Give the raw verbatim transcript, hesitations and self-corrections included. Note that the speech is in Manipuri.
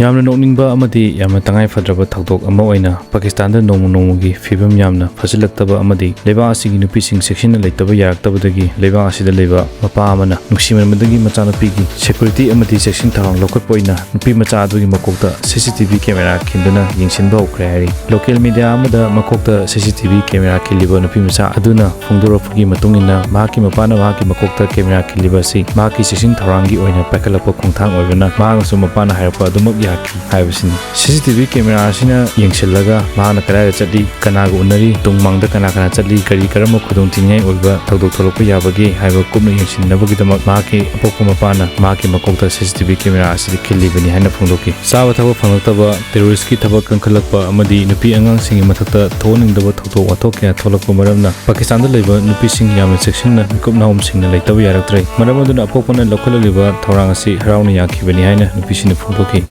ꯌꯥꯝꯅ ꯅꯣꯛꯅꯤꯡꯕ ꯑꯃꯗꯤ ꯌꯥꯝꯅ ꯇꯉꯥꯏ ꯐꯗ꯭ꯔꯕ ꯊꯧꯗꯣꯛ ꯑꯃ ꯑꯣꯏꯅ ꯄꯥꯀꯤꯁꯇꯥꯟꯗ ꯅꯣꯡꯃ ꯅꯣꯡꯃꯒꯤ ꯐꯤꯕꯝ ꯌꯥꯝꯅ ꯐꯖꯤꯜꯂꯛꯇꯕ ꯑꯃꯗꯤ ꯂꯩꯕꯥꯛ ꯑꯁꯤꯒꯤ ꯅꯨꯄꯤꯁꯤꯡ ꯆꯦꯛꯁꯤꯟꯅ ꯂꯩꯇꯕ ꯌꯥꯔꯛꯇꯕꯗꯒꯤ ꯂꯩꯕꯥꯛ ꯑꯁꯤꯗ ꯂꯩꯕ ꯃꯄꯥ ꯑꯃꯅ ꯅꯨꯡꯁꯤꯃꯟꯕꯗꯒꯤ ꯃꯆꯥꯅꯨꯄꯤꯒꯤ security ꯑꯃꯗꯤ ꯆꯦꯛꯁꯤꯟ ꯊꯧꯔꯥꯡ ꯂꯧꯈꯠꯄ ꯑꯣꯏꯅ ꯅꯨꯄꯤ ꯃꯆꯥ ꯑꯗꯨꯒꯤ ꯃꯀꯣꯛꯇ C C T V camera ꯈꯤꯟꯗꯨꯅ ꯌꯦꯡꯁꯤꯟꯕ ꯍꯧꯈ꯭ꯔꯦ ꯍꯥꯏꯔꯤ꯫ Local media ꯑꯃꯗ ꯃꯀꯣꯛꯇ C C T V camera ꯈꯤꯜꯂꯤꯕ ꯅꯨꯄꯤ ꯃꯆꯥ ꯑꯗꯨꯅ ꯐꯣꯡꯗꯣꯔꯛꯄꯒꯤ ꯃꯇꯨꯡ ꯏꯟꯅ ꯃꯍꯥꯛꯀꯤ ꯃꯄꯥꯅ ꯃꯍꯥꯛꯀꯤ ꯃꯀꯣꯛꯇ camera ꯈꯤꯜꯂꯤꯕ ꯑꯁꯤ ꯃꯍꯥꯛꯀꯤ ꯆꯦꯛꯁꯤꯟ ꯊꯧꯔꯥꯡꯒꯤ ꯑꯣꯏꯅ ꯄꯥꯏꯈꯠꯂꯛꯄ ꯈꯣꯡꯊꯥꯡ ꯑꯣꯏꯕꯅ ꯃꯍꯥꯛꯅꯁꯨ ꯃꯄꯥꯅ ꯍꯥꯏꯔꯛꯄ ꯑꯗꯨꯃꯛ ꯌꯥꯈꯤ ꯍꯥꯏꯕꯁꯤꯅꯤ꯫ C C T V camera ꯑꯁꯤꯅ ꯌꯦꯡꯁꯤꯜꯂꯒ ꯃꯍꯥꯛꯅ ꯀꯗꯥꯏꯗ ꯆꯠꯂꯤ, ꯀꯅꯥꯒ ꯎꯅꯔꯤ, ꯇꯨꯡꯃꯥꯡꯗ ꯀꯅꯥ ꯀꯅꯥ ꯆꯠꯂꯤ, ꯀꯔꯤ ꯀꯔꯝꯕ ꯈꯨꯗꯣꯡꯊꯤꯅꯤꯡꯉꯥꯏ ꯑꯣꯏꯕ ꯊꯧꯗꯣꯛ ꯊꯣꯛꯂꯛꯄ ꯌꯥꯕꯒꯦ ꯍꯥꯏꯕ ꯀꯨꯞꯅ ꯌꯦꯡꯁꯤꯟꯅꯕꯒꯤꯗꯃꯛ ꯃꯍꯥꯛꯀꯤ ꯑꯄꯣꯛꯄ ꯃꯄꯥꯅ ꯃꯍꯥꯛꯀꯤ ꯃꯀꯣꯛꯇ C C T V camera ꯑꯁꯤꯗ ꯈꯤꯜꯂꯤꯕꯅꯤ ꯍꯥꯏꯅ ꯐꯣꯡꯗꯣꯛꯈꯤ꯫ ꯆꯥꯕ ꯊꯛꯄ ꯐꯪꯂꯛꯇꯕ, terroristꯀꯤ ꯊꯕꯛ ꯀꯟꯈꯠꯂꯛꯄ ꯑꯃꯗꯤ ꯅꯨꯄꯤ ꯑꯉꯥꯡꯁꯤꯡꯒꯤ ꯃꯊꯛꯇ ꯊꯣꯛꯍꯟꯅꯤꯡꯗꯕ ꯊꯧꯗꯣꯛ ꯋꯥꯊꯣꯛ ꯀꯌꯥ ꯊꯣꯛꯂꯛꯄ ꯃꯔꯝꯅ ꯄꯥꯀꯤꯁꯇꯥꯟꯗ ꯂꯩꯕ ꯅꯨꯄꯤꯁꯤꯡ ꯌꯥꯝꯅ ꯆꯦꯛꯁꯤꯟꯅ ꯃꯤꯀꯨꯞ ꯅꯥꯍꯨꯝꯁꯤꯡꯅ ꯂꯩꯇꯕ ꯌꯥꯔꯛꯇ꯭ꯔꯦ꯫ ꯃꯔꯝ ꯑꯗꯨꯅ ꯑꯄꯣꯛꯄꯅ ꯂꯧꯈꯠꯂꯛꯂꯤꯕ ꯊꯧꯔꯥꯡ ꯑꯁꯤ ꯍꯔꯥꯎꯅ ꯌꯥꯈꯤꯕꯅꯤ ꯍꯥꯏꯅ ꯅꯨꯄꯤꯁꯤꯡꯅ ꯐꯣꯡꯗꯣꯛꯈꯤ꯫